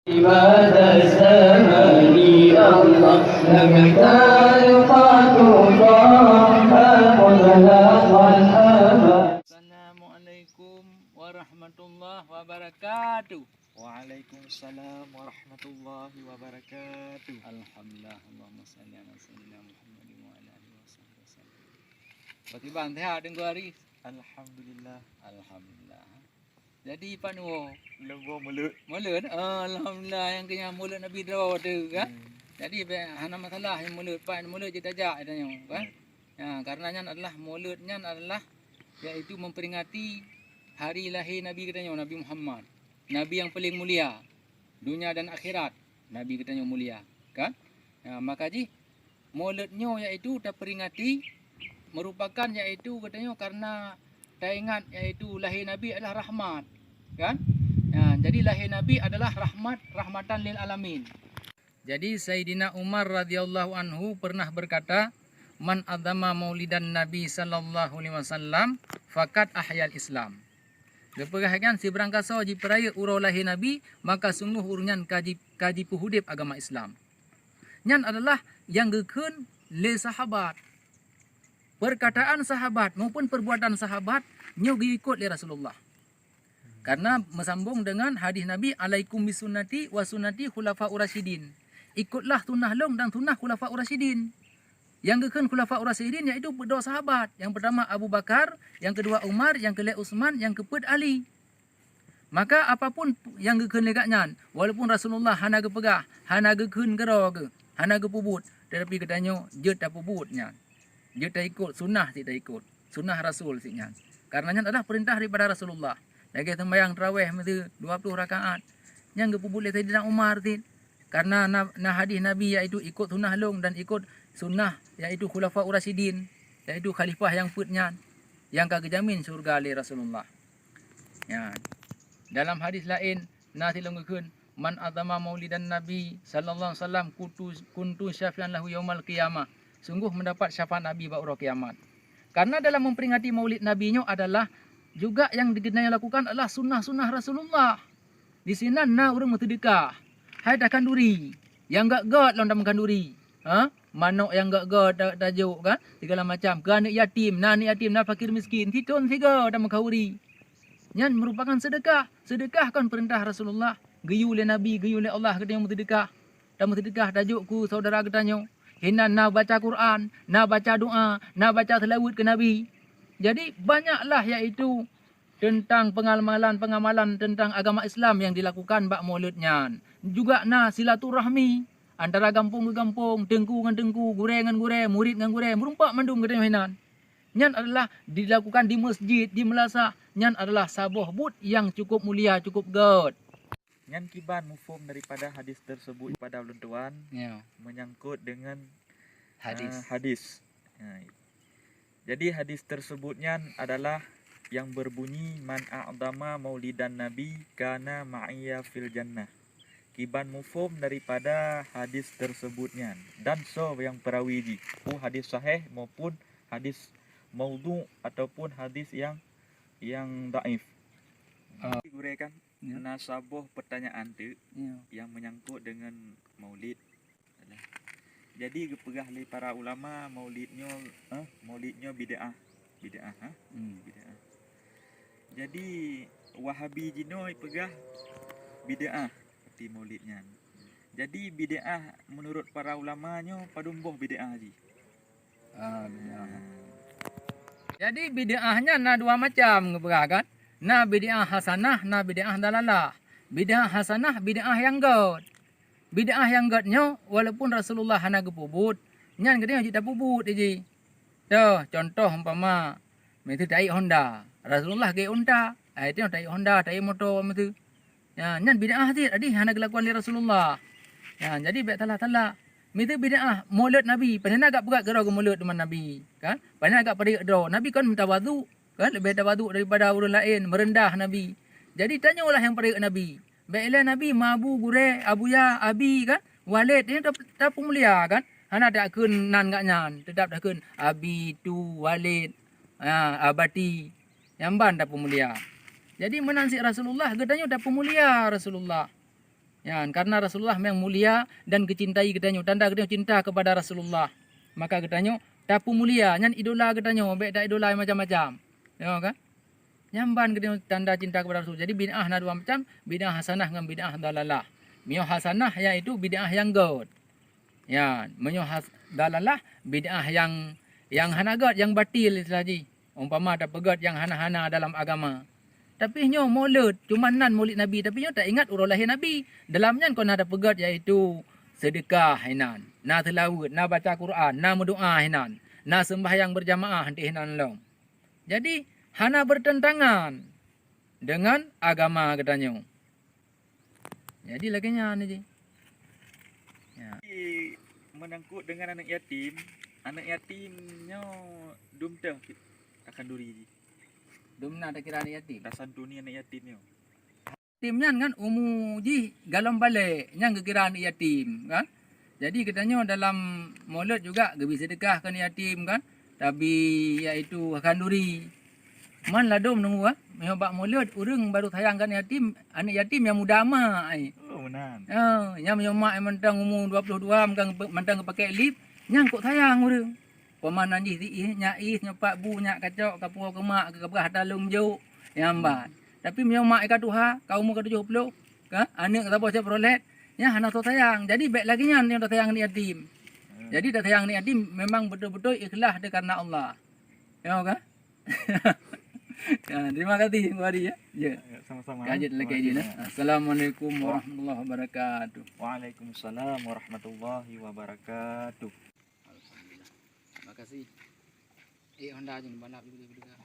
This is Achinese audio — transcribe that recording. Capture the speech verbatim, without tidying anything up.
Ibadah sehari Allah, lam taluqatu Taha mutlaqan abad. Assalamualaikum warahmatullahi wabarakatuh. Waalaikumsalam warahmatullahi wabarakatuh. Alhamdulillah, Allahumma shalli ala sayyidina Muhammadin wa ala alihi wa sahbihi wasallam. Bagaimana, sehat Teungku Haris? Alhamdulillah. Alhamdulillah. Jadi, pat neuwoe? Lôn woe Mulod. Mulod? Ah, alhamdulillah, nyang keu nyan Mulod Nabi droe teuh, kan? Hmm. Jadi, bèk hana masalah nyang Mulod, pat Mulod jeuet tajak geutanyoe, kan? Hmm. Ya, karena nyan adalah, Mulod nyan adalah, yaitu memperingati hari lahé Nabi geutanyoe, Nabi Muhammad. Nabi nyang paleng mulia, dunia dan akhirat, Nabi geutanyoe mulia, kan? Ya, maka jih, Mulod nyoe yaitu taperingati, merupakan yaitu geutanyoe karena taingat yaitu lahé Nabi adalah rahmat, kan? Ya, jadi lahé Nabi adalah rahmat, rahmatan lil alamin. Jadi Sayyidina Umar radhiyallahu anhu pernah berkata, "Man azama maulidan Nabi sallallahu alaihi wasallam faqad ahyal Islam." Geupeugah nyan, sibarang kasoe jipeurayeuk uroe lahé Nabi, maka sungguh ureuëng nyan ka ji-, ka jipeuhudép agama Islam. Nyan adalah nyang geukheun lé sahabat. Perkataan sahabat maupun perbuatan sahabat nyoe geuikot lé Rasulullah. Karena meusambong deungon hadis Nabi, "Alaikum bisunnati wa sunnati khulafa urasyidin." Ikutlah sunnah lôn dan sunnah khulafa urasyidin. Nyang geukheun khulafa urasyidin yaitu peuet droe sahabat. Nyang pertama Abu Bakar, nyang keudua Umar, nyang keulhèe Utsman, nyang keupeuet Ali. Maka apapun nyang geukheun lé gobnyan, walaupun Rasulullah hana geupeugah, hana geukheun keudroe geuh, hana geupeubuet, tetapi geutanyoe jeuet tapeubuet nyan. Jeuet taikot, sunnah cit taikot, sunnah Rasul cit nyan. Karena nyan adalah peurintah daripada Rasulullah. Lagèe seumayang tarawih meusti dua ploh rakaat, nyan geupeubuet lé Saidina Umar cit. Karena na, na hadis Nabi, yaitu ikot sunnah lôn dan ikot sunnah, yaitu khulafa urasyidin, yaitu khalifah nyang peuet nyan, nyang ka geujamin syurga lé Rasulullah. Ya. Dalam hadis laén na cit lôn geukheun, "Man azama maulidan Nabi sallallahu alaihi wasallam kuntu, kuntu syafi'an lahu yaumal qiyamah." Sungguh mendapat syafaat Nabi bak uroe kiamat. Karena dalam memperingati maulid Nabi nyoe adalah juga nyang geutanyoe lakukan adalah sunnah-sunnah Rasulullah. Di sinan na ureuëng meuseudeukah, hai takhanduri, nyang gèt-gèt lom tameukhanduri. Ha? Manok nyang gèt-gèt ta-, tajok kan, segala macam. Keu aneuk yatim, na aneuk yatim, na fakir miskin, sithon sigoe tameukhanduri. Nyan merupakan seudeukah. Seudeukah kon peurintah Rasulullah, geuyue lé Nabi, geuyue lé Allah geutanyoe meuseudeukah. Tameuseudeukah tajok keu syedara geutanyoe. Hinan na baca Quran, na baca doa, na baca seulaweuet keu Nabi. Jadi, banyaklah yaitu teuntang pengamalan-pengamalan teuntang agama Islam nyang dilakukan bak Maulud nyan. Juga na silaturahmi antara gampông keu gampông, teungku ngon teungku, gurèe ngon gurèe, murit ngon gurèe, meureumpok mandum geutanyoe hinan. Nyan adalah dilakukan di masjid, di meulasah. Nyan adalah saboh buet nyang cukup mulia, cukup gèt. Nyan kiban mufhom daripada hadis tersebut pada ulôn tuan. Ya. Menyangkut dengan, hadis. Eh, hadis. Ya. Jadi hadis tersebut nyan adalah yang berbunyi, "Man a'zama maulidan Nabi kana ma'iya fil jannah." Kiban mufhom daripada hadis tersebut nyan dan soe nyang perawi jih, peue hadis sahih maupun hadis maudhu ataupun hadis yang, yang dhaif. Ah. Gurèe kan? Ya. Na saboh pertanyaan teuk, ya, yang menyangkut dengan maulid. Jadi geupeugah lé para ulama maulid nyoe, eh, maulid nyoe bid'ah. Bid'ah, ha? Hmm. Bid'ah. Jadi Wahabi jinoe peugah bid'ah arti maulid nyan. Jadi bid'ah menurut para ulama nyoe padum boh bid'ah jih? Ah, bid'ah. Jadi bid'ah nyan na dua macam geupeugah kan? Na bid'ah hasanah, na bid'ah dalalah. Bid'ah hasanah bid'ah nyang gèt. Bid'ah nyang gèt nyoe walaupun Rasulullah hana geupeubuet, nyan geutanyoe jeuet tapeubuet jih. Toh, contoh umpama, miseue taék Honda, Rasulullah geuék unta, ai tanyoe taék Honda, taék moto miseue. Ya, nyan bid'ah cit, adak hana geulakukan lé Rasulullah. Ya, jadi bèk salah-salah. Miseue bid'ah, mulod Nabi, pane na gak peugah keudroe geumulod teuma Nabi, kan? Pane na gak peurayeuk droe. Nabi kan meutabadhu, kan? Leubeh tabadhu daripada ureueng laén, meureundah Nabi. Jadi tanyoe lah nyang peurayeuk Nabi. Bèk ilèe Nabi meuabu gurèe, abuya, abi, kan? Waled, nyan ta-, tapeumulia, kan? Hana takheun nan gak nyan, teutap takheun abi, tu, waled, ha, abati. Nyan ban tapeumulia. Jadi meunan cit Rasulullah, geutanyoe tapeumulia Rasulullah. Nyan, karena Rasulullah memang mulia dan geucintai geutanyoe, tanda geutanyoe cinta kepada Rasulullah. Maka geutanyoe tapeumulia, nyan idola geutanyoe, bék ta-idola macam-macam. Ya kan? Nyan ban geutanyoe tanda cinta kepada Rasul. Jadi bid'ah na dua macam, bid'ah hasanah ngon bid'ah dalalah. Meunyoe hasanah yaitu bid'ah nyang göt. Ya, meunyoe has-, dalalah bid'ah nyang, nyang hana göt, nyang batil istilah jih. Umpama tapeugöt nyang hana-hana dalam agama. Tapi nyoe mulod, cuma nan mulod Nabi, tapi nyoe taingat uroe lahé Nabi. Dalam nyan kon na tapeugöt yaitu seudeukah inan, na seulaweuet, na baca Quran, na meudoa inan, na seumbahyang beurjamaah di inan lom. Jadi hana beurteuntangan deungon agama geutanyoe. Jadi lagèe nyan jih. Ya. Jadi, menyangkut dengan aneuk yatim, aneuk yatim nyoe dum teuh ki-, takhanduri jih. Dum na takira aneuk yatim. Tasantuni aneuk yatim nyoe. Yatim nyan kan umu jih golom balek, nyan geukira aneuk yatim kan. Jadi geutanyoe dalam mulod juga geubri seudeukah keu aneuk yatim kan. Tabi yaitu khanduri. Man ladom nunggu ah. Meunyoe bak mulod ureueng baru sayang keu aneuk yatim, aneuk yatim nyang muda mak ai. Oh, meunan. Ha, nyang meunyoe mak ai mantong umu dua puluh dua mantong, mantong geupakèk lip, nyan kok sayang ureueng. Peumanan jih siih, nyak ié, nyoe pat bu, nyak kacok, kapuwoe keu mak, keu kapeugah ata lôn jok, nyan ban. Tapi meunyoe mak ai ka tuha, ka umu ka tujoh ploh, ka aneuk saboh Chevrolet, nyan hana soe sayang. Jadi bèk lagèe nyan nyang tasayang aneuk yatim. Jadi tasayang aneuk yatim memang beutôi-beutôi ikhlas teuh karena Allah. Ya kan? Ya, terima kasih Teungku Ari ya. Ya. Ya, sama-sama. Ka jeuet lakèe jih nah. Assalamualaikum warahmatullahi wabarakatuh. Waalaikumsalam warahmatullahi wabarakatuh. Alhamdulillah. Terima kasih. Eh, Honda je balap juga.